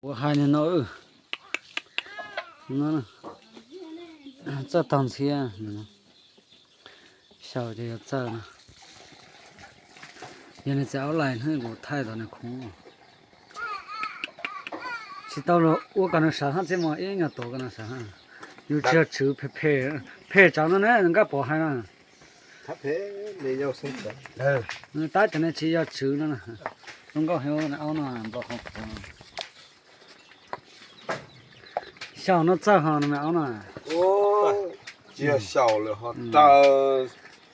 Kuv hais niag no, txawj tog ntxhiab, xyaum ces yog txawj no. Yog niag txiv aub lais hnub kuv thaij tau nws khoob. Tsis tau los ua kom nws sawv hab txij mos ib nyuag tuav kom nws sawv hab. Yus tsis yog tswv phem phem, phem tsawv no ne, Nkaj Pov hais no. Tab cov ne tsis yog tswv no, zoo nkauj heev aub no npau qhov qhuav. Xyaum no txawj ho no me aub no. Tsis yog xyaum lawm ho raws.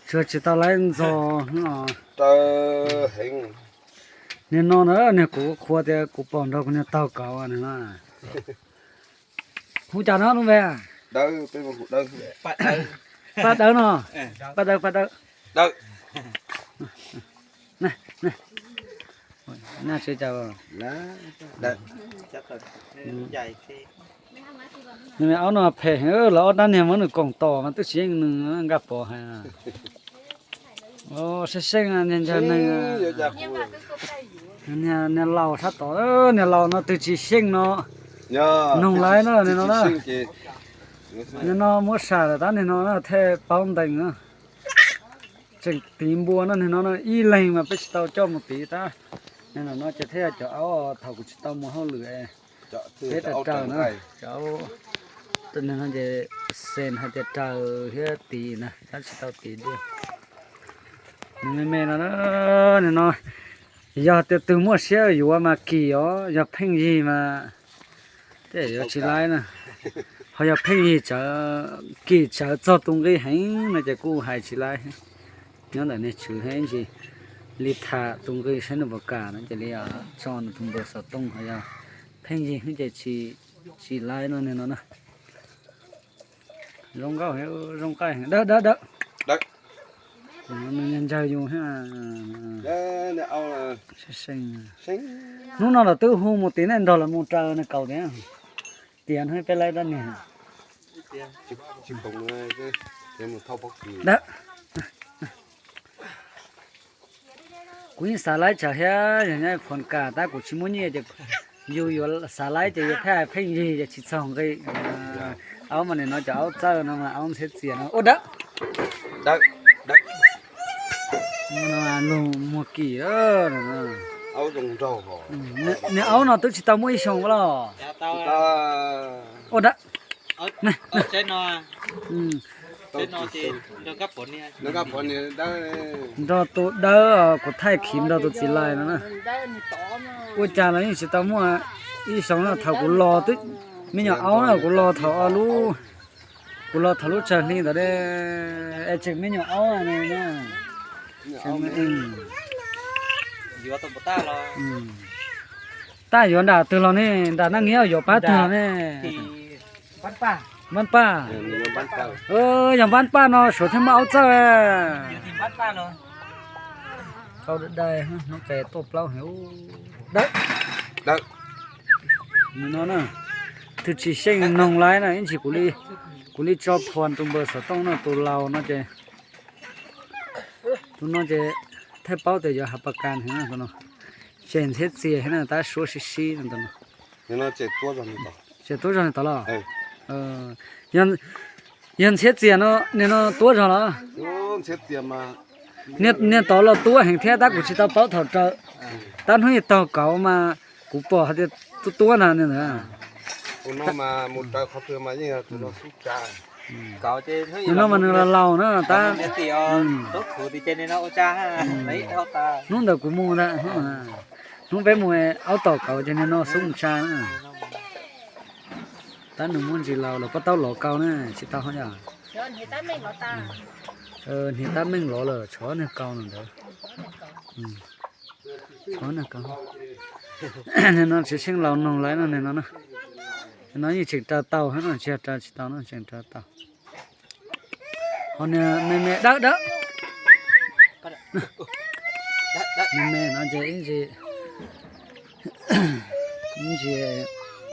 Tsuas tsis tau laib ntxo no. Raws heev. Niag no na, niag kuv qhuas tias kuv pom nrog kuv niag taug kauv no. Hu cas no lub npe? Paj Dawb no. Paj Dawb, Paj Dawb. Nws me aub no phem heev, lawv ob rab niag muab nws koom tom mas twb tsis yeej nws, Nkaj Pov hais. Seej seej niag ntsawg neeg, niag laus sab tod, niag laus no twg tsis xyeej no noog laiv na, nim no na. Nim no muab sam lawm tab nim no na thiaj paub ntees na. Tseem tiv npua no, nim no na ib leeg mas peb tsis tau coj mus tiv tab. Nim no ces thiaj yog cov aub thaum kuv tsis tau mus hauj lwm peb raws raws na. Cov aub no ces xees hais tias raws thiab tiv na tab tsis tau tiv dua. Nws me me no, nim no yog tias twg muaj siab yuav mas kim os, yog pheej yig mas tej yuav tsis laib na. Ho yog pheej yig tsawv, kim tsawv txog tus nqi heev no ces kuj hais tsis laib. Nyob ntawm niag tswv thiab ib ntsis li tham tus nqi saib nws puas kam no ces li tso nws tus npawb xov tooj ho yog pheej yig ces tsis laib no nim no na. Zoo nkauj, zoo nqaij, dawb dawb dawb. Nws ntsawg yus thiab. Hnub no los twb hu mus tiv nej nrog lawv mus raws nws kaus tias, tias hnub peb laib dab niag. Kuv yeej xav laib tsawv thiab yog nyob Phoo Kas tab kuv tsis muaj nyiaj ces yus yuav xav laib ces yus thiaj pheej yig ces tsis txog nqi. Aub mas nim no cov aub txawj no mas aub ntxhiab txias no ua dawb. Lug muag kim. Niag aub no twb tsis tau muaj ib xyoos los. Ua dawb. Nrog tus dawb, kuv thaij khiv nrog tus txiv lais no na. Ua cas los yeej tsis tau muaj ib xyoos no, thaum kuv los twb me nyuam aub na, kuv los thaum lub, kuv los thaum lub tsawg hli ntawd es tseem me nyuam aub no. Tab yuav nram twg los ne, nram Naj Nyiab yuav pab twg los ne? Npab Paj. Yog Npab Paj no suav thiaj muaj aub txawj. Qau dai dai, hnub qes tuaj plaub heev. Dawb. Nim no na, twg tsis xyeej noog laib na, ib ntsis kuv li tso phua tus npawb xov tooj no, tus laus no ces, tus no ces thiaj paub tias yuav hav pas kas heev no. Ces ntxhiab txias heev na, tab suab sib sib no. Ces tuab zog li tod los? Yog ntxhiab txias no, nim no tuab zog los? Niag tod los tuab heev thiab tab kuv tsis tau paub thaum raws. Tab hnub ib taug kauv mas kuv pom hais tias tuab tuab ntag. Nim no mas nws laus laus na tab. Hnub ntawd kuv mus ntag, hnub peb mus aub tom kauv ces nim no xub mus tsa na. Tab nws muaj ntsis laus los pob taub lov kau na, tsis tau hov yom. Hniav tab meej lov lawm, tshuav niag kau no ntawd. Nim no tsis xyeej laus noog lawm no, nim no na. Nim no yeej tseem raws tau thiab no, tsis yog raws tsis tau no, tseem raws tau. Ho niag me me dawb dawb. Me me no ces ib ntsis, ib ntsis